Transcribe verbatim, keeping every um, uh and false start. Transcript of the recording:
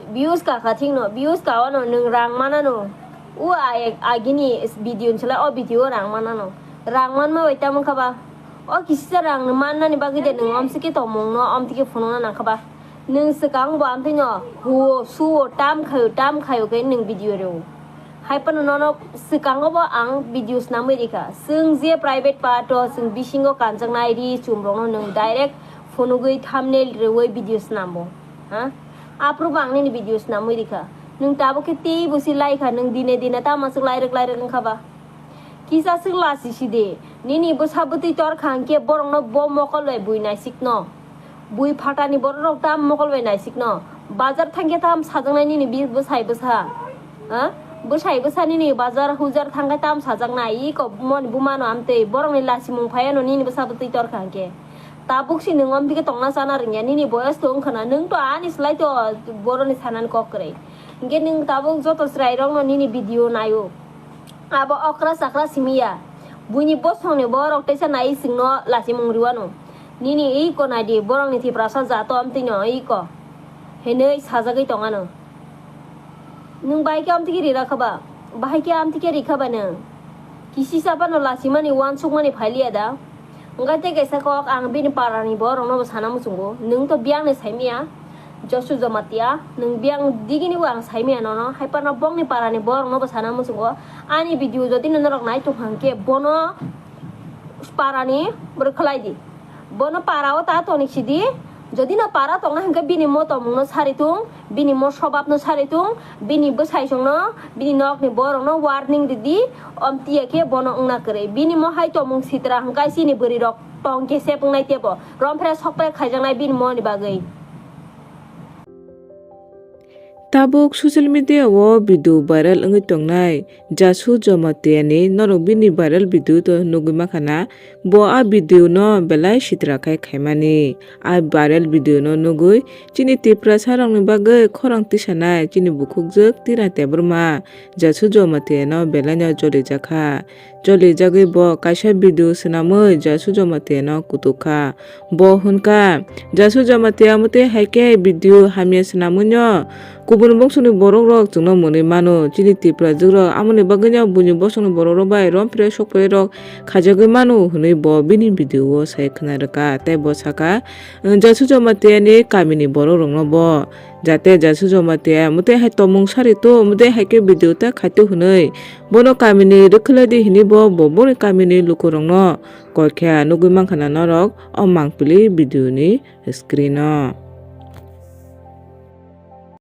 Views ka kha thik no, views ka wano nwng rang mana no. O a-, agini video ni slai o video o rang mana no. Rang manma bai tamo kha ba? O kisa rang mannani bagwi de nwng omsike tongmung no, omtike phunukna nang kha ba? Nwng swkang bo amtwi no huo, suo, tam khaio, tam khaio khe nwng video reo. Hai phano nono swkango bo ang video snamwi rikha. Chwng je private part o chwng bisingo kanjaknai ri chum rokno nwng direct phunugwi thumbnail rwui video snambo. Ha? Aphuru bo ang nini video snamwi rikha. Nwng tabuk khe teibo si laikha, nwng dine dine tamo swk lairwk lairwk wngkha ba? Kisa swk lasi si de. Nini bwsa bwtwi torkha hwnkhe borokno bo mokol bai bui naisikno. Bui phatani borok rok tam mokol bai naisikno. Bazar thangkhe tam sajaknai nini bi-, bwsai bwsa. Ha? Bwsai bwsa nini bazar hujar thangkhe tam sajaknai. Iko moni bumano amtwi borokni lasimung phaiano nini bwsa bwtwi torkha hwnkhe. Tabuk si nwng omtike tongna chana rwngya, nini boyos to wngkha na, nwng to ani slai to boroni sanani kok kwrwi. Hwnkhe nwng tabuk joto chwrairokno nini video naio. Abo okra chakra simi ya. Buini bosongni borok teisa nai chwngno lachimung rwano. Nini iko naidi borokni Tiprasa jato amtwino iko hinwi sajagwi tongano. Nwng bahai khe amtwikhe ri rakha ba? Bahai khe amtwikhe rikha ba nwng? Kisisa phano lachimani uansukmani phailiya da? Hwnkhe tei kaisa kok ang bini parani borokno bo sana muchungo, nwng to biyangni saimiya, Josu Jamatia, nwng biyang digini bo ang saimiya nono, hai phano bongni parani borokno bo sana muchungo, ani video jodi no norok nai tongkha hwnkhe bono parani borok khlai di. Bono para o ta toni sidi. Jodi no para tongna hwnkhe bini mo tongmung no sari tung, bini mo sobab no sari tung, bini bwsai song no, bini nok ni borok no warning ridi. Omtiya khe bono wngna kwrwi. Bini mo hai tongmung sitra hwnkhe chini bwrwi rok tong khe sep wngnai tebo. Rompre sokpre khaijaknai bini mo ni bagwi. Tabuk social media o video viral wngwi tongnai Jasu Jamatia ni norok bini viral video to nugwi mankha na, bo a video no belai sitra khai khaimani. A viral video no nugwi chini Tiprasa rokni bagwi khorang tisanai chini bukhukjwk Tira Debbarma Jasu Jamatia no belai no jolijak kha. Jolijagwi bo kaisa video swnamwi Jasu Jamatia no kutuk kha. Bo hwn kha, Jasu Jamatia mwtwi hai khe video hamya swnamwi no kubun bosongni borok rok chwngno mwnwi mano. Chini Tiprajwk rok amoni bagwi no buini bosongni borok rok bai rompre sokpre rok khaijagwi mano hwnwi bo bini video o sai khna rwkha. Tei bo sakha, Jasu Jamatia ni kamini borok rokno bo. Jate Jasu Jamatia mwtwi hai tongmung sari to, mwtwi hai khe video ta khaito hwnwi bono kamini rwkhlai di hwnwi bo, bo boni kamini lukurokno koi kha. Nugwi mankha na norok o mangpili video ni screen o.